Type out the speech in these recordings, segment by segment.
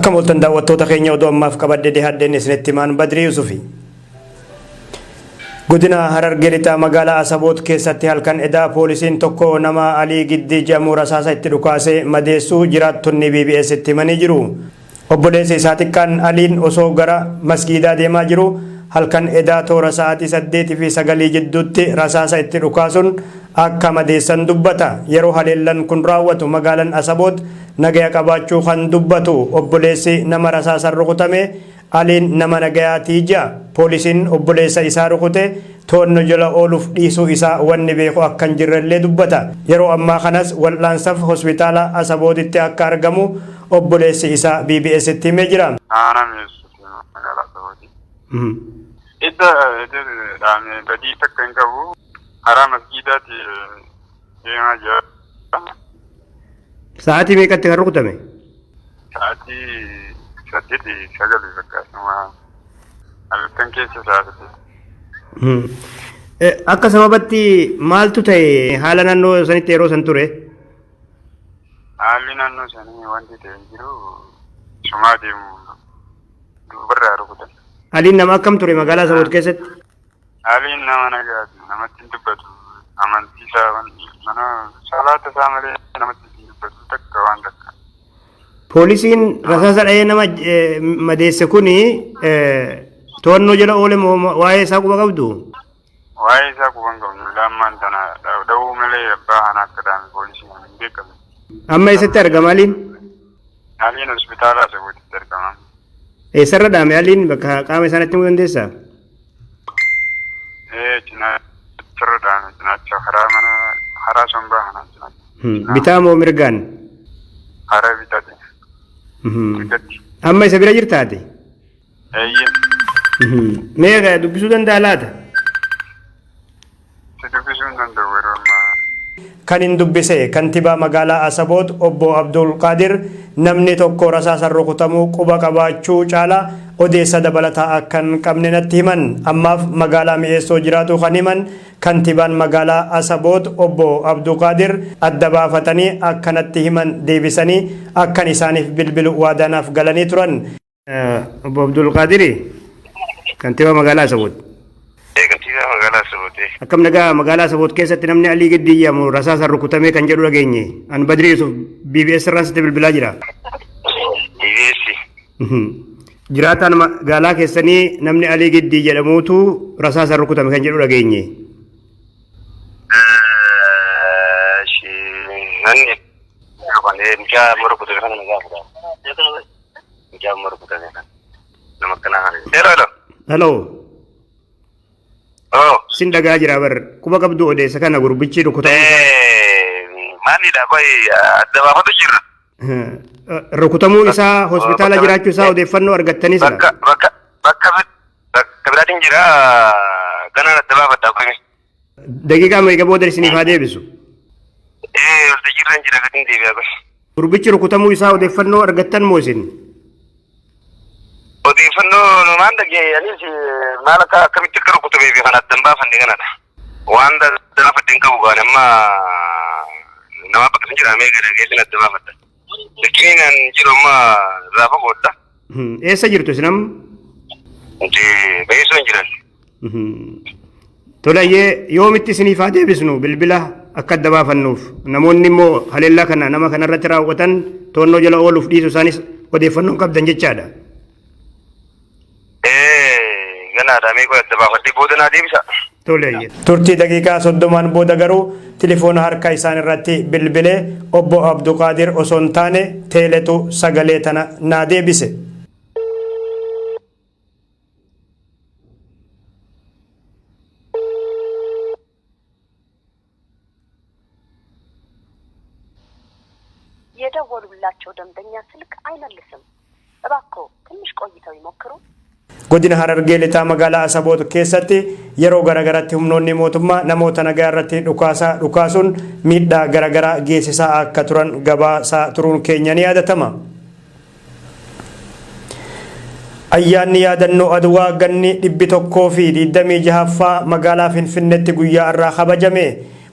Akkam ooltan daawwattoota keenya oduu ammaaf qabadhe dhihaadheen isinitti himaan Badrii Yusufi. Godina Harargee Lixaa magaalaa Asaboot keessatti halkan edaa poolisiin tokko nama Alii Giddii jedhamu rasaasa itti dhukaasee madeessuu jiraattonni BBS itti himanii jiru. Obboleessi isaa xiqqaan Aliin osoo gara masgiidaa deemaa jiru halkan edaa toora sa'aatii 8 fi 9 jidduutti rasaasa itti dhukaasun akka madeessan dubbata. Yeroo haleellan kun raawwatu magaalan Asaboot nagaya qabaachuu kan dubbatu obboleessi nama rasaasan rukutame Aliin nama nagayaati je'a. Poolisiin obboleessa isaa rukute to'anno jala ooluuf dhiisuu isaa wanni beeku akka hin jirrellee dubbata. Yeroo ammaa kanas wal'aansaf hospitaala Asabootitti akka argamu obboleessi isaa BBStti himee jira. Aanaa Mi'eessuuti magaalaa Asabooti. Idda dhaame badii takka hin qabu. Karaa masgiidaati deemaa jira. Sa'aatii meeqatti kan rukutame? Sa'aatii saddeeti sagali fakkaatuma halkan keessa sa'a 8. Akka sababatti maaltu ta'e haala naannoo sanitti yeroo san ture? Haalli naannoo sanii wanti ta'e hin jiru sumaa deemu duubarraa rukutan. Aliin nama akkam ture magaalaa Saboot keessatti? Aliin nama nagaati namatti hin dubbatu amantii isaa mana salaata isaa malee namatti hin dubbatu takka waan takka. Poolisiin rasaasa dha'ee nama madeesse kuni to'annoo jala oole moo waa'ee isaa quba qabdu? Waa'ee isaa quba hin qabnu lammaan tana dha'uu malee abbaa kana akka dhaame poolisiin hin beekamu. Amma eessatti argama Aliin? Aliin hospitaala Asabootitti argama. Eessarra dhaame Aliin bakka qaama isaa natti himuu dandeessaa? Ee cinaacharra dhaame cinaacha karaa mana karaa sombaa kanaan cinaacha. Bitaa moo mirgaan? Karaa bitaati. Mirgatti. Amma isa bira jirtaati? Eeyyee. Mee dubbisuu danda'a laata? Si dubbisuu hin danda'u yeroo ammaa. Kanin dubbise Kantibaa Magaalaa Asaboot Obbo Abdulqaadir namni tokko rasaasan rukutamuu quba qabaachuu caalaa odeessa dabalataa akka hin qabne natti himan. Ammaaf magaalaa Mi'eessoo jiraatuu kan himan Kantibaan Magaalaa Asaboot Obbo Abduqaadir adda baafatanii akka natti himan deebisanii akkan isaaniif bilbilu waadaa naaf galanii turan. Obbo Abdulqaadiri kantiibaa magaalaa Asaboot. Kantiibaa magaalaa Asabooti. Akkam nagaa magaalaa Asaboot keessatti namni Alii Giddii jedhamu rasaasaan rukutamee kan jedhu dhageenye. An Badrii Yusuf BBS irraan sitti bilbilaa jira. BBS. Jiraataan magaalaa keessanii namni Alii Giddii jedhamuutu rasaasaan rukutame kan jedhu dhageenye. Namni mucaa amma rukutame kana na gaafata. Mucaa amma rukutame kana. Nama akkanaa kana. Hello, hello. Hello. Oh. Sin dhagaa jira bar quba qabdu odeessa kana gurbichi rukutamuu isaa. Maalidha qoy adda baafatu jirra. Rukutamuu isaa hospitaala jiraachuu isaa odeeffannoo argattanii sila. Bakka bakka bakka bakka biraatiin jira ganaan adda baafadha qoy. Daqiiqaa meeqa booda isiniif haa deebisu? Ee waltajjiirra hin jira gatiin deebi'a qoy. Gurbichi rukutamuu isaa odeeffannoo argattan moo isin? Odeeffannoo numaan dhagee anis maal akka akkamitti akka rukutamee fi kan addan baafanne kanadha. Waan adda baafadhe hin qabu gaan amma nama bakka hin jira mee gara geessin adda baafadha. Likkiniin an jiru amma irraa fagoodha. Eessa jirtu isin amma? Nuti beeksisuu hin jiran. Tolayyee yoomitti isiniif haa deebisnu bilbila akka adda baafannuuf namoonni immoo haleellaa kana nama kanarratti raawwatan to'annoo jala ooluuf dhiisuu isaanis odeeffannoo qabdan jechaadha. Ee ganaadha mee qoy adda baafadhee booda naa deebisa. Toleeyyee. Turtii daqiiqaa 30n booda garuu tilifoona harka isaan irratti bilbilee obbo Abduqaadir osoo hin taane teeletu sagalee tana naa deebise. የደወሉላቸው ደንበኛ ስልክ አይመልስም። እባክዎ ትንሽ ቆይተው ይሞክሩ። Godina Harargee Lixaa magaalaa Asaboot keessatti yeroo garagaratti humnoonni mootummaa namoota nagaa irratti dhukaasa dhukaasuun miidhaa garagaraa geessisaa akka turan gabaasaa turuun keenya ni yaadatama. Ayyaanni yaadannoo Adwaa ganni 126ffaa magaalaa Finfinneetti guyyaa har'aa kabajame.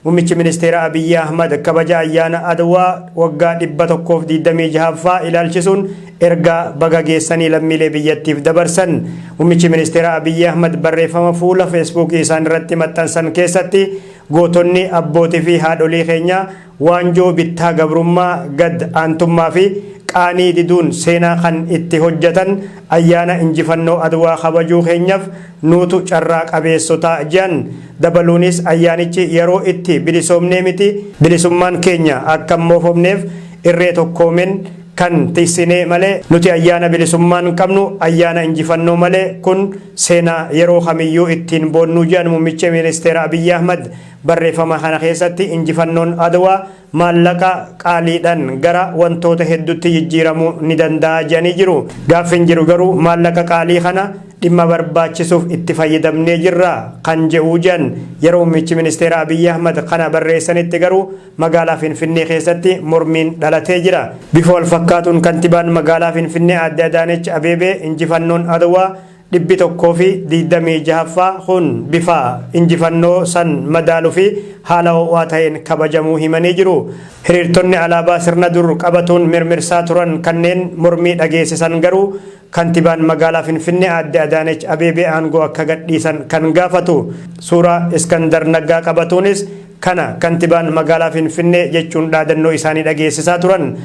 Muummichi Ministeera Abiyyi Ahmad kabaja ayyaana Adwaa waggaa 126ffaa ilaalchisuun ergaa baga geessanii lammiilee biyyattiif dabarsan. Muummichi ministeera Abiyyi Ahmad barreeffama fuula Feesbuukii isaan irratti maxxansan keessatti gootonni abbootii fi haadholii keenya waanjoo bittaa gabrummaa, gad aantummaa fi qaanii diduun seenaa kan itti hojjetan ayyaana injifannoo Adwaa kabajuu keenyaaf nuutu carraa qabeessotaa jedhan. Dabaluunis ayyaanichi yeroo itti bilisoomnee miti, bilisummaan keenya akka hin moofomneef irree tokkoomeen kan tiksinee malee nuti ayyaana bilisummaan qabnu ayyaana injifannoo malee, kun seenaa yeroo kamiyyuu ittiin boonnuu jedhan. Muummichi ministeera Abiyyi Ahmad barreeffama kana keessatti injifannoon Adwaa maallaqa qaaliidhaan gara wantoota hedduutti jijjiiramuu ni danda'a jedhanii jiru. Gaaffiin jiru garuu maallaqa qaalii kana dhimma barbaachisuuf itti fayyadamnee jirra kan jedhu jedhan. Yeroo muummichi ministeera Abiyyi Ahmad kana barreessanitti garuu magaalaa Finfinnee keessatti mormiin dhalatee jira. Bifa wal fakkaatuun kantibaan magaalaa Finfinnee Aadde Adaanech Abeebee injifannoon Adwaa 126ffaa kun bifa injifannoo san madaaluu fi haala ho'aa ta'een kabajamuu himanii jiru. Hiriirtonni alaabaa sirna dur qabatuun mirmirsaa turan kanneen mormii dhageessisan garuu kantibaan magaalaa Finfinnee Aadde Adaanech Abeebee aangoo akka gadhiisan kan gaafatu. Suuraa Iskandar Naggaa qabatuunis kana kantibaan magaalaa Finfinnee jechuun dhaadannoo isaanii dhageessisaa turan.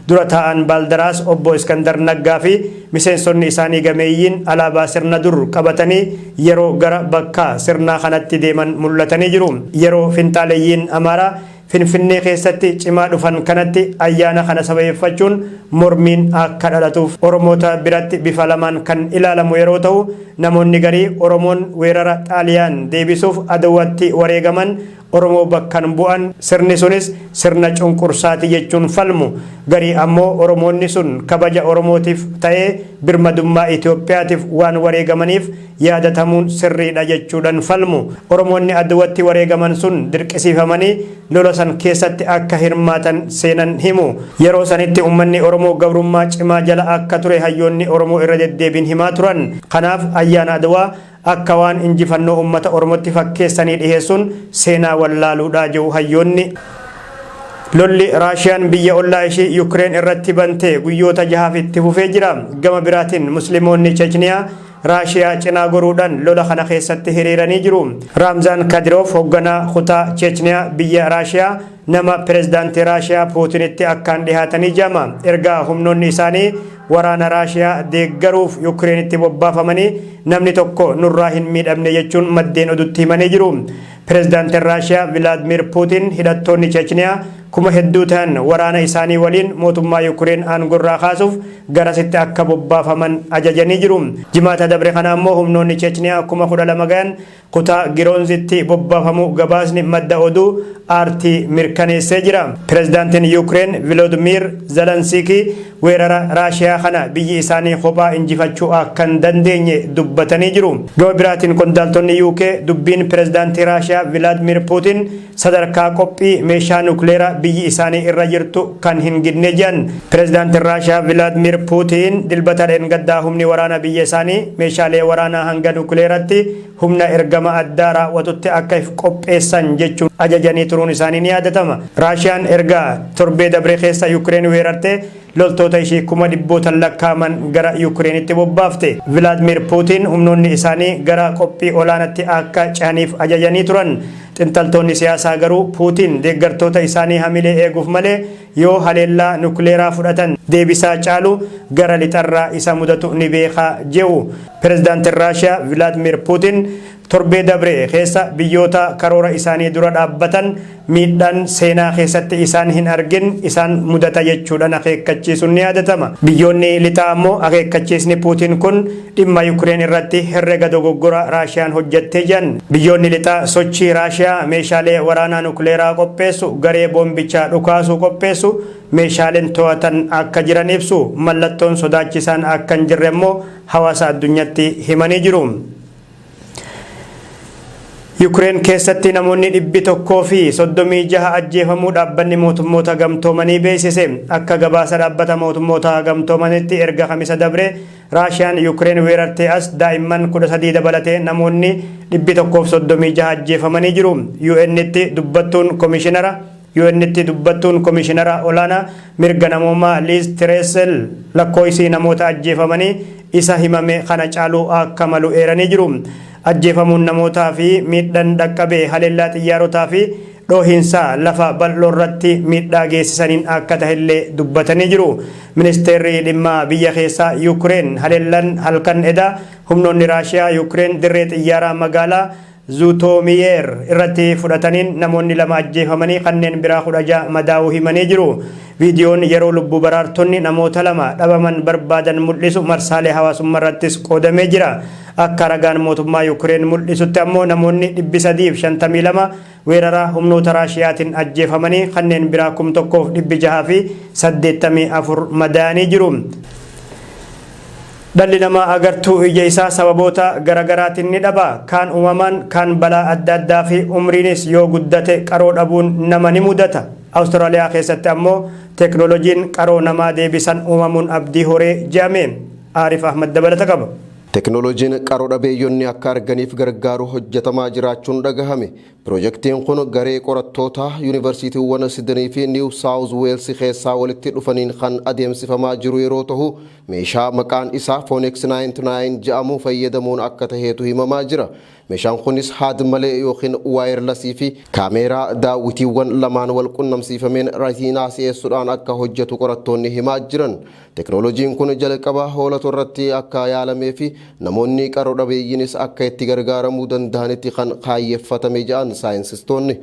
Dura taa'an Baaldaraas obbo Iskandar Naggaa fi miseensonni isaanii gameeyyiin alaabaa sirna dur qabatanii yeroo gara bakka sirnaa kanatti deeman mul'atanii jiru. Yeroo finxaaleyyiin Amaaraa Finfinnee keessatti cimaa dhufan kanatti ayyaana kana sababeeffachuun mormiin akka dhalatuuf Oromoota biratti bifa lamaan kan ilaalamu yeroo ta'u, namoonni garii Oromoon weerara Xaaliyaan deebisuuf Adwaatti wareegaman Oromoo bakkan bu'an, sirni sunis sirna cunqursaati jechuun falmu. Garii ammoo Oromoonni sun kabaja Oromootiif ta'ee birmadummaa Itoophiyaatiif waan wareegamaniif yaadatamuun sirriidha jechuudhaan falmu. Oromoonni Adwatti wareegaman sun dirqisiifamanii lola san keessatti akka hirmaatan seenan himu. Yeroo sanitti uummanni Oromoo gabrummaa cimaa jala akka ture hayyoonni Oromoo irra deddeebiin himaa turan. Kanaaf ayyaana Adwaa akka waan injifannoo uummata Oromootti fakkeessanii dhiheessuun seenaa wallaaluudha jedhu hayyoonni. Lolli Raashiyaan biyya ollaa ishii Yukireen irratti bante guyyoota jahaaf itti fufee jira. Gama biraatiin Musliimoonni Chechniyaa Raashiyaa cinaa goruudhaan lola kana keessatti hiriiranii jiru. Raamzaan Kadiroof hoogganaa kutaa Chechniyaa biyya Raashiyaa nama pirezidaantii Raashiyaa Puutinitti akkaan dhihaatanii jama. Erga humnoonni isaanii waraana Raashiyaa deeggaruuf Yukireenitti bobbaafamanii namni tokko nurraa hin miidhamne jechuun maddeen odutti himanii jiru. Pirezidaantiin Raashiyaa Vilaadimir Puutin hidhattoonni Chechniyaa kuma hedduu ta'an waraana isaanii waliin mootummaa Yukireen aangorraa kaasuuf garasitti akka bobbaafaman ajajanii jiru. Jimaata dabre kana ammoo humnoonni Chechniyaa 12,000 gahan kutaa Giroonzitti bobbaafamuu gabaasni madda oduu aartii mirkaneessee jira. Pirezidaantiin Yukireen Vilodimir Zelensikii weerara Raashiyaa kana biyyi isaanii kophaa injifachuu akka hin dandeenye dubbatanii jiru. Gama biraatiin qondaaltonni UK dubbiin pirezidaantii Raashiyaa Vilaadimir Puutin sadarkaa qophii meeshaa nukleeraa biyyi isaanii irra jirtu kan hin gidne jedhan. Pirezidaantiin Raashiyaa Vilaadimir Puutin Dilbata dheengaddaa humni waraana biyya isaanii meeshaalee waraanaa hanga nukleeratti humna ergama addaa raawwatutti akka if qopheessan jechuun ajajanii turuun isaanii ni yaadatama. Raashiyaan erga torbee dabre keessa Yukireen weerarte loltoota ishii kuma dhibbootan lakkaa'aman gara Yukireenitti bobbaafte. Vilaadimir Puutin humnoonni isaanii gara qophii olaanaatti akka ce'aniif ajajanii turan. Xinxaltoonni siyaasaa garuu Puutin deeggartoota isaanii hamilee eeguuf malee yoo haleellaa nukleeraa fudhatan deebisaa caalu gara lixarraa isa mudatu ni beekaa jedhu. Pirezidaantiin Raashiyaa Vilaadimir Puutin torbee dabre keessa biyyoota karoora isaanii dura dhaabbatan miidhaan seenaa keessatti isaan hin argin isaan mudata jechuudhaan akeekkachiisuun ni yaadatama. Biyyoonni lixaa ammoo akeekkachiisni Puutin kun dhimma Yukireen irratti herrega dogoggora Raashiyaan hojjattee jedhan. Biyyoonni lixaa sochii Raashiyaa meeshaalee waraanaa nukleeraa qopheessu, garee boombichaa dhukaasuu qopheessu, meeshaaleen to'atan akka jiran ibsu. Mallattoon sodaachisaan akka hin jirre immoo hawaasa addunyaatti himanii jiru. Yukireen keessatti namoonni 136 ajjeefamuu Dhaabbanni Mootummoota Gamtoomanii beeksise. Akka gabaasa Dhaabbata Mootummoota Gamtoomanitti, erga Kamisa dabre Raashiyaan Yukireen weerartee as daa'imman 13 dabalatee namoonni 136 ajjeefamanii jiru. UN'tti dubbattuun Komishinara Olaanaa Mirga Namoomaa Liiz Tireesel lakkoofsi namoota ajjeefamanii isa himame kana caaluu akka malu eeranii jiru. Ajjeefamuun namootaa fi miidhaan dhaqqabe haleellaa xiyyaarotaa fi dhoohinsa lafa bal'oo irratti miidhaa geessisaniin akka tahellee dubbatanii jiru. Ministeerri dhimma biyya keessaa Yukireen haleellaan halkan edaa humnoonni Raashiyaa Yukireen dirree xiyyaaraa magaalaa Zuutomiyeer irratti fudhataniin namoonni 2 ajjeefamanii kanneen biraa 16 madaa'uu himanii jiru. Viidiyoon yeroo lubbuu baraartonni namoota 2 dhabaman barbaadan mul'isu marsaalee hawaasummaa irrattis qoodamee jira. Akka ragaan mootummaa Yukireen mul'isutti ammoo namoonni 352 weerara humnoota Raashiyaatiin ajjeefamanii kanneen biraa 1684 madaa'anii jiru. Dhalli namaa agartuu ija isaa sababoota garagaraatiin ni dhaba. Kaan uumamaan, kaan balaa adda addaa fi umriinis yoo guddate qaroo dhabuun nama ni mudata. Awustiraaliyaa keessatti ammoo teeknooloojiin qaroo namaa deebisan uumamuun abdii horee je'ame. Aarif Ahmad dabalata qaba. Teeknooloojiin qaroo dhabeeyyonni akka arganiif gargaaru hojjetamaa jiraachuun dhagahame. Piroojeektiin kun garee qorattootaa yuunivarsiitiiwwan Sidnii fi Niiw Saawuz Weelsi keessaa walitti dhufaniin kan adeemsifamaa jiru yeroo ta'u, meeshaa maqaan isaa Phoenix 99 jedhamu fayyadamuun akka taheetu himamaa jira. Meeshaan kunis haad malee yookiin wireless fi kaameeraa daawwitiiwwan lamaan wal qunnamsiifameen ratiinaa si'eessuudhaan akka hojjetu qorattoonni himaa jiran. Teeknooloojiin kun jalqaba hoolota irratti akka yaalamee fi namoonni qaroo dhabeeyyiinis akka itti gargaaramuu danda'anitti kan kaayyeffatame jedhan saayinsistoonni.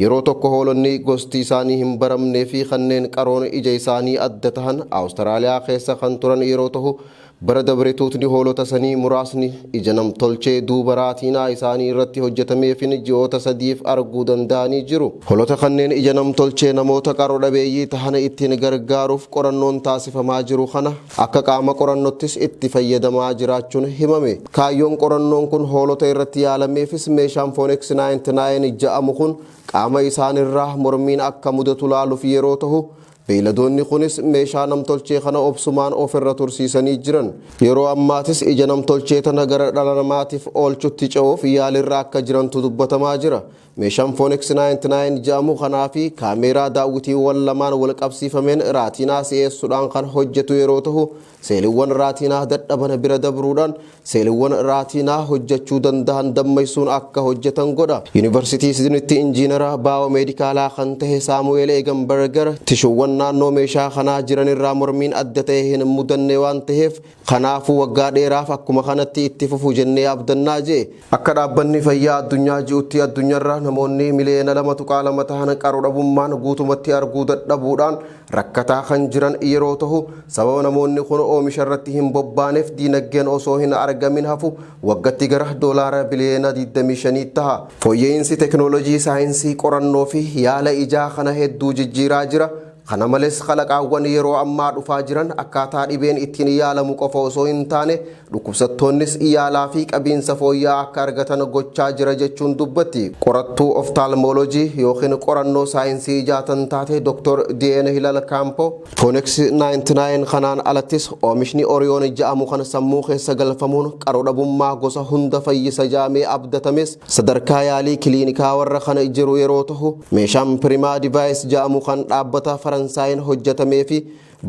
Yeroo tokko hoolonni gosti isaanii hin baramnee fi kanneen qaroon ija isaanii adda tahan Awustiraaliyaa keessa kan turan yeroo ta'u, bara dabre tuutni hoolota sanii muraasni ija namtolchee duuba raatiinaa isaanii irratti hojjetameefin ji'oota 3f arguu danda'anii jiru. Hoolota kanneen ija namtolchee namoota qaroo dhabeeyyii tahan ittiin gargaaruuf qorannoon taasifamaa jiru kana akka qaama qorannottis itti fayyadamaa jiraachuun himame. Kaayyoon qorannoon kun hoolota irratti yaalameefis meeshaan Phoenix 99 jedhamu kun qaama isaanirraa mormiin akka mudatu laaluuf yeroo ta'u, beeyladoonni kunis meeshaa namtolchee kana obsumaan ofirra tursiisanii jiran. Yeroo ammaatis ija namtolchee tana gara dhala namaatiif oolchutti ce'uuf yaalirra akka jirantu dubbatamaa jira. Meeshaan Phoenix 99 jedhamu kanaa fi kaameeraa daawwitiiwwan lamaan wal qabsiifameen raatiinaa si'eessuudhaan kan hojjetu yeroo ta'u, seeliiwwan raatiinaa dadhaban bira dabruudhaan seeliiwwan raatiinaa hojjechuu danda'an dammaysuun akka hojjetan godha. Yuunivarsiitii Sidnitti injiinara baayoomeedikaalaa kan tahe Saamu'eel Eeganbarger, tishuuwwan naannoo meeshaa kanaa jiran irraa mormiin adda ta'e hin mudanne waan ta'eef, kanaafuu waggaa dheeraaf akkuma kanatti itti fufu jennee abdannaa jee. Akka Dhaabbanni Fayyaa Addunyaa ji'utti, addunyaarra namoonni miliyoona 2.2 tahan qaroo dhabummaan guutumatti arguu dadhabuudhaan rakkataa kan jiran yeroo ta'u, sababa namoonni kun oomisha irratti hin bobbaaneef diinagdeen osoo hin argamin hafu waggatti gara doolaara biliyoona 25 taha. Fooyya'insi teeknooloojii saayinsii qorannoo fi yaala ijaa kana hedduu jijjiiraa jira. Kana malees, kalaqaawwan yeroo ammaa dhufaa jiran akkaataa dhibeen ittiin yaalamu qofa osoo hin taane, dhukkubsattoonnis yaalaa fi qabiinsa fooyya'aa akka argatan gochaa jira jechuun dubbatti. Qorattuu oftaalmoolojii yookiin qorannoo saayinsii ijaa tan taate Dr. Diyeen Hilal Kaampo, Phoenix 99 kanaan alattis oomishni Oriyoon jedhamu kan sammuu keessa galfamuun qaroo dhabummaa gosa hunda fayyisa jedhamee abdatames sadarkaa yaalii kiliinikaa warra kana jiru yeroo ta'u, meeshaan Prima Device jedhamu kan dhaabbata Faransaayiin hojjetamee fi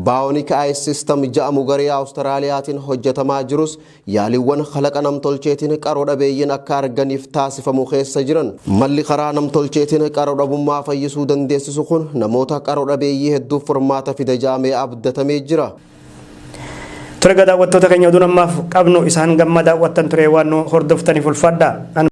Bionic Eye System jedhamu garee Awustiraaliyaatiin hojjetamaa jirus yaaliiwwan kalaqa namtolcheetiin qaroo dhabeeyyiin akka arganiif taasifamu keessa jiran. Malli karaa namtolcheetiin qaroo dhabummaa fayyisuu dandeessisu kun namoota qaroo dhabeeyyii hedduuf furmaata fida jedhamee abdatamee jira. Ture, daawwattoota keenya, oduun ammaaf qabnu isaan gamma daawwattan ture. Waan nu hordoftaniif ulfaadha.